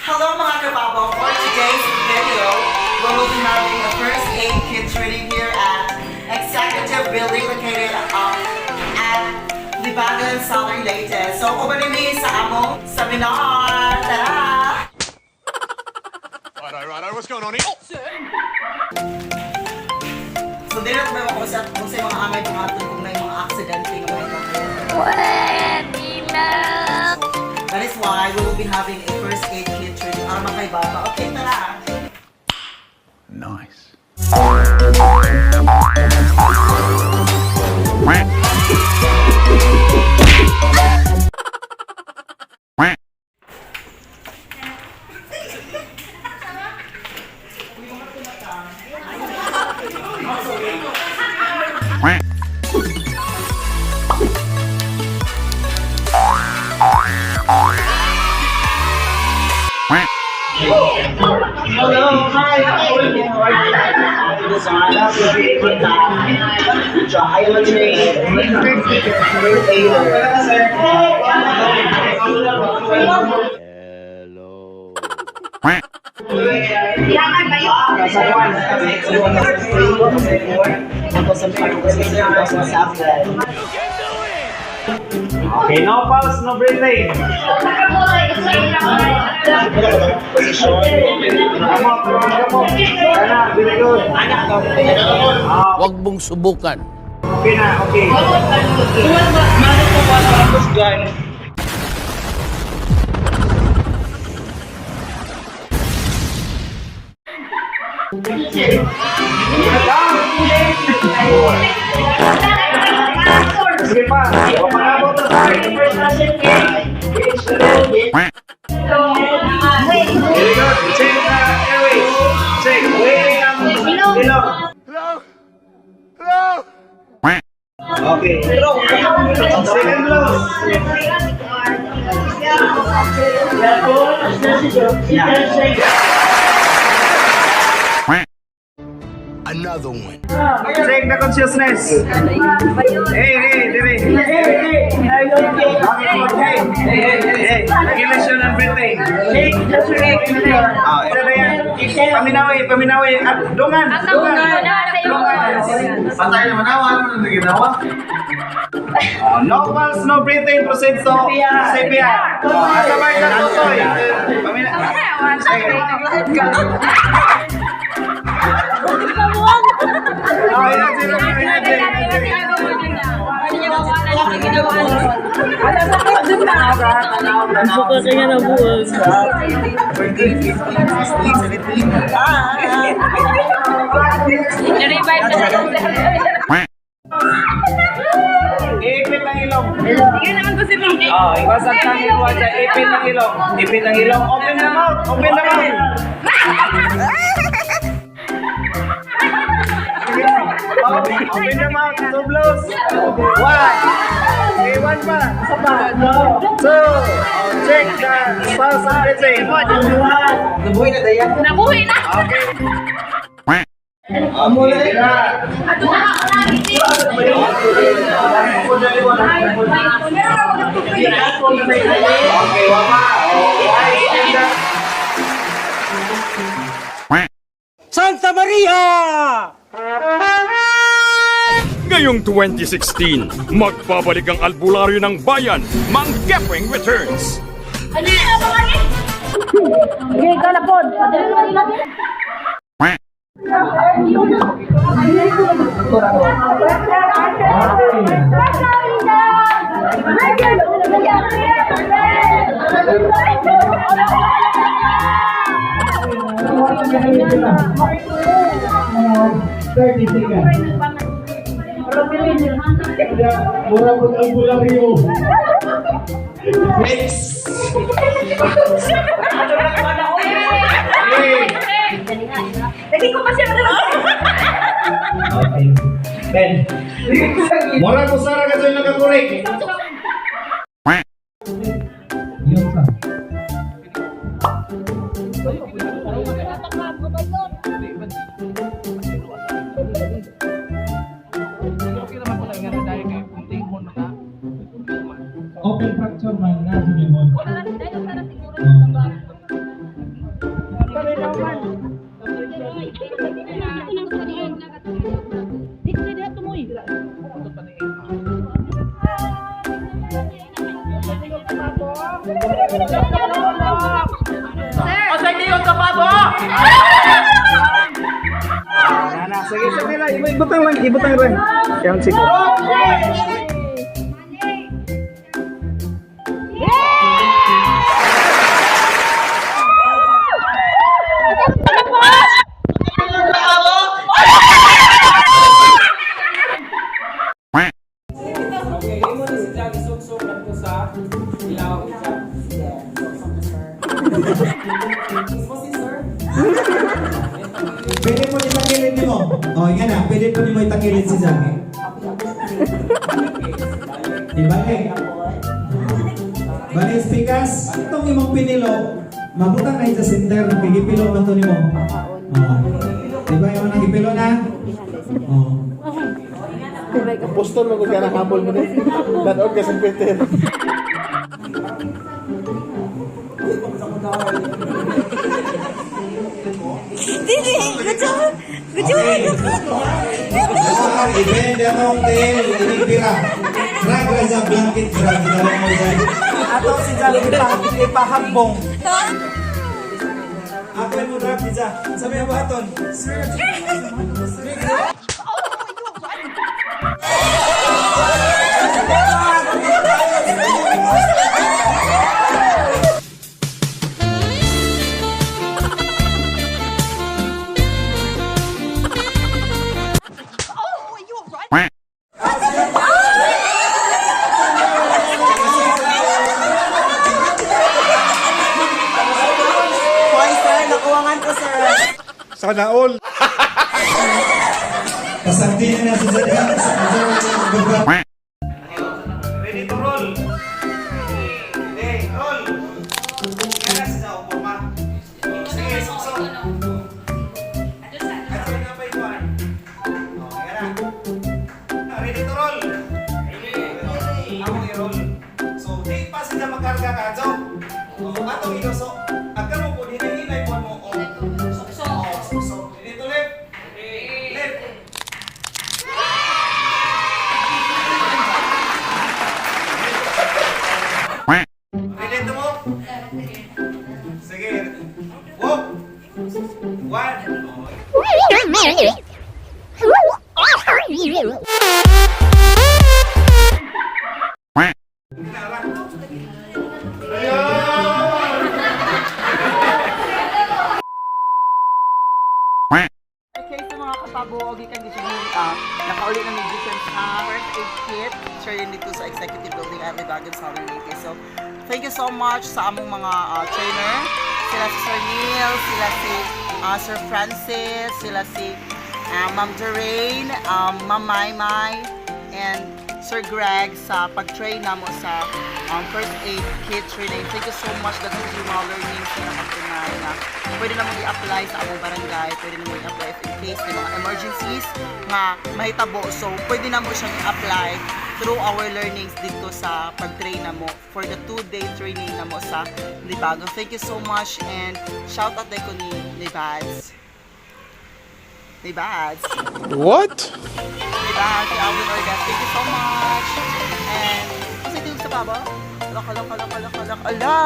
Hello, mga kababaw! For today's video, we will be having a first aid kit training here at Executive Building located at Libagan, Southern Leyte. So, uban mi sa among seminar! Tara! Righto, righto, what's going on here? Oh! So, dili na ko kung sa mga angay buhaton kung na yung mga aksidente nga mga Pwede na! That is why we will be having a first aid kit training para makaibaba. Okay, tara! Nice. Hello, hi. How are you? I am a trained first aider. Hello. Okay, no pulse, no breathing. Come on, come on, come on. Kana, very good. Ah, Huwag mong subukan. okay na, okay. Sige pa. O, pangabot na sa Very good. Check the airways. Check. Wait ang ilong. Hello? Hello? Okay. Second blows. Another one. Check the consciousness. Hey, hey, dire. Hey, hey, hey. Regulation and breathing. Ah, ito na yan. Paminawi, paminawi. At dungan, dungan. Patay naman na, wala naman ginawa. Oh, no pulse, no breathing. Proceed to CPR. Oh, kasabay sa tutoy. Pamina. Sige. Oh, yan, sila, yan, yan, yan. Na-revive na siya. Iipit ang ilong. Sige naman ko si Ma'am. Oh, iwasan kang iwasan. Ipit ang ilong. Ipit ang ilong. Open the mouth. Open the mouth. Open the mouth. Two blows. One. Okay, one pa. Isa pa. Two. Oh, check the pulse and breathing. Nabuhay na dayan. Nabuhay na! Okay. Okay, wama. Okay, stand up. Santa Maria! Ngayong 2016, magbabalik ang albularyo ng bayan, Mang Kepeng Returns! Lagi ko pa siya Okay. Ben. Mura ko sara ka sa nakakurik. Open fracture man na mo. Ana, sige, sige lang. Ibutang lang, ibutang lang. Yan, sige. Okay, imo ni si Jack isuksok ko sa ilaw isa. Pwede mo itangilid ni mo. O, yan na. Pwede po nimo itangilid si Zaki. Diba eh? Bali, speakers, itong imong pinilo, mabutang na sa center, pigipilo man to nimo. Oh. Diba yung nang ipilo na? Oh. Apostol mo kung ka habol mo ni. Dadog ka sa Peter. Ibend akong tail, inipira. Drag ra sa blanket, drag. Dalawang mo dyan. Ato si Jolly ipahagbong. Ako mo drag ni Ja. Sabi mo aton. Sir. Hoy, sir, nakuwangan ko, sir. Sana all. Kasagdi na na si Zaki. Ready to roll. Hey, roll. Kaya sa upo ma. Sige, suksok. Ato na pa ikuan. Oh, kaya na. Ready to roll. Ready. Ako i-roll. So, di pa sila magkarga ka, Jo. Oh, atong iluso. Agka mo po, hinahinay po mo. Oh, suksok. Oh, suksok. Ready to lift? Lift. Ready to move? Sige. Walk. One. Okay, sa mga kapabuo, gikan di siya nakauli na may gikan sa first aid kit train dito sa Executive Building at Libagan Southern Leyte. So, thank you so much sa among mga trainer. Sila si Sir Neil, sila si Sir Francis, sila si Ma'am Doreen, Ma'am Maymay, and Sir Greg sa pag-train namo sa first aid kit training. Thank you so much. Daghan yung mga learnings na napagtunay na pwede namang i-apply sa among barangay, pwede namang i-apply if in case may mga emergencies nga mahitabo. So, pwede namo siyang i-apply through our learnings dito sa pag-train namo for the 2-day training namo sa Libagon. Thank you so much and shout out ko ni Libads. Libads. What? Diba? Si Alvin Orgas. Thank you so much. And, kasi ito sa baba? Alak, alak, alak, alak, alak, ala!